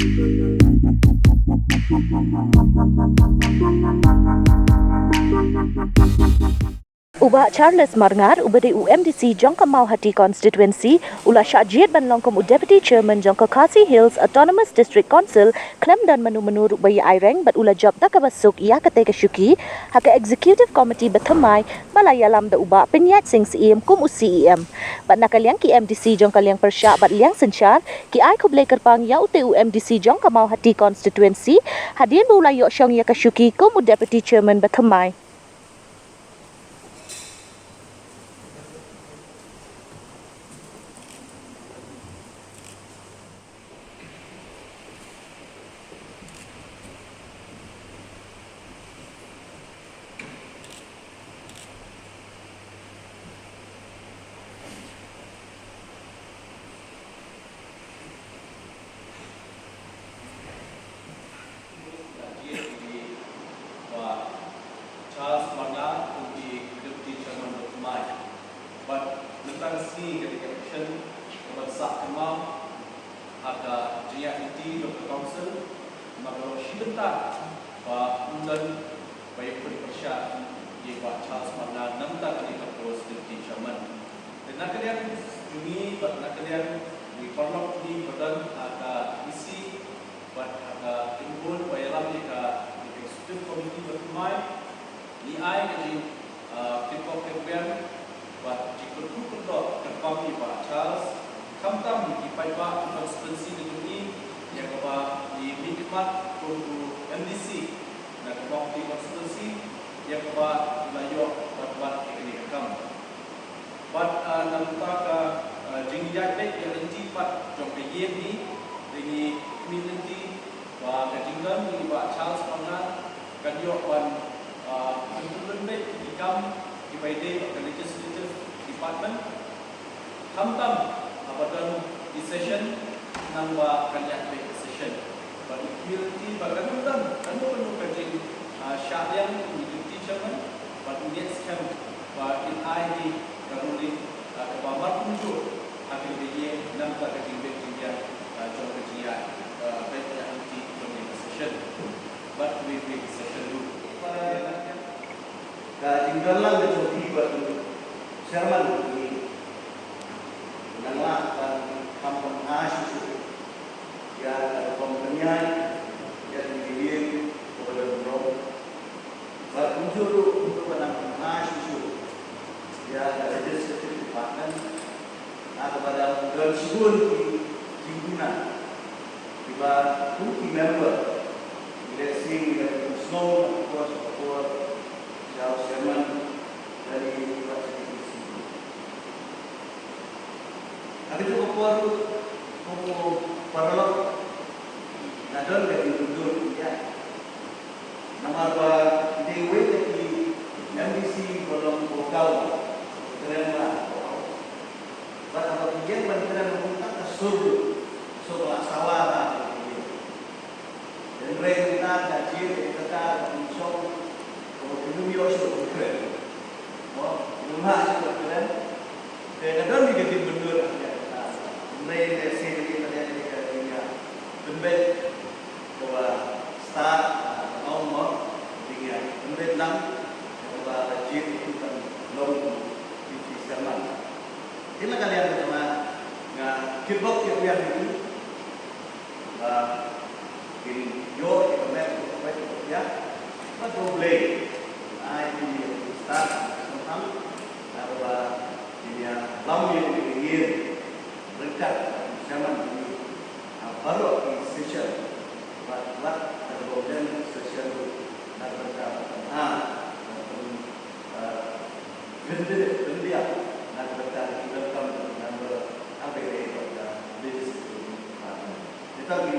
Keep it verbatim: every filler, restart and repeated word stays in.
U Bah Charles Marngar, uba dei u M D C jong ka Mawhati Constituency, u la shah jied ban long kum u Deputy Chairman jong ka Khasi Hills Autonomous District Council, khlem don mano mano ruh ba ïa aireng, bad u la jop da kaba suk ïa katei ka shuki ha ka Executive Committee bathymmai, ba la ïalam da u Bah Pynïaid Sing Syiem kum u C E M. Bad na ka liang ki M D C jong ka liang pyrshah bad liang synshar, ki ai khublei kyrpang ïa utei u M D C jong ka Mawhati Constituency, hadien ba u la ïoh shong ïa ka shuki kum u Deputy Chairman bathymmai. Bah Charles Marngar kum ki Deputy Chairman bathymmai. Bad mynta ka sngi ka dei ka occasion kaban sah kynmaw ha ka jingïaid lynti jong ka Council, namar ka long shi bynta ba ym don ba ïa pynpyrshah ïa Bah Charles Marngar na ka bynta kane ka post Deputy Chairman. Te na ka liang jong ngi bad na ka liang ki paralok kiba don ha ka E C bad ha ka Tynghun ba ïalam ïa ka Executive Committee bathymmai, ngi ai ka jing, ah, kitbok kitrwiang bad jingkyrkhu kyrdoh kyrpang ïa Bah Charles, khamtam ki paidbah ki constituency ka jong ngi, ïa kaba ngi mihkhmat kum u M D C na ka Mawhati constituency, ïa kaba u la ïoh bad wad ïa kane ka kam. Bad, ah, na ka bynta ka, ah, jingïaid beit ïaid lynti pat jong ka ïing hi, te ngi khmih lynti ba ka jingdon jong i Bah Charles Marngar kan ïoh ban, ah, pyntylun beit ki kam kiba ïadei bad ka Legislative Department. Khamtam haba don ki session, nangba kan ïaid beit ki session. Bad ngi khmih lynti ba kan ym don kano kano ka jing, ah, shah liang u Deputy Chairman, bad ngi ngeit skhem ba kin ai hi ka ruling, ah, kaba markumjuh ha kane ka ïing na ka bynta ka jingbit jingbiang, ah, jong ka jingïaid, ah, beit ïaid lynti jong kane ka session bad kiwei kiwei ki session ruh. Ka jingdon lang ka jong phi bad u Chairman u ngi nang lah ban kham pynbha shuh shuh ïa ka rukom pynïaid ïa kane ka ïing kaba don burom. Bad kumjuh ruh kumjuh ban nang pynbha shuh shuh ïa ka Legislative Department. Ha kaba dang don shibun ki jingduna kiba kum ki member ngi leh sing ngi leh shnong ha ka por sha ka por sha u Chairman lane kiba sha ki E C. Ha kajuh ka por ruh kum u paralok nga don ka jingkynduh ïa namar ba dei wei na ki M D C ba long vocal, kren ba, bad haba ki ïeng ban kren ba kumta ka sur, sur ba la sawa na ka ïing. Hynrei kumta ka jingkata ka pynshong, ka ba kim ïoh shuh ban kren. Mo, kim ïoh shuh ban kren. Te ka don ïa ka jingbynnud ha ka jingkata. Hynrei lehse ka dei ka dei ka dei ka pynbeit. Kaba start, ah, ka ong mo, dei ïa pynbeit lang, kaba la jied ïa u kan long u deputy chairman. Te na ka liang ka jong nga, nga kitbok kitwiang ïa u, ba kin ïoh ïa ka met ka peit ka piak, bad U Blei un ai ïa u start, ka sngewthuh, kaba kin ïa lam ïa ka ïing ryngkat u chairman jong ngi. Ha baroh ki session, bad, bad ha ka bynta session ruh, na ka bynta ka pynha, ka pyn, eh, pyndiah, pyndiah, na ka bynta ki welcome member, ha ka bynta ka legislative department. Kita ki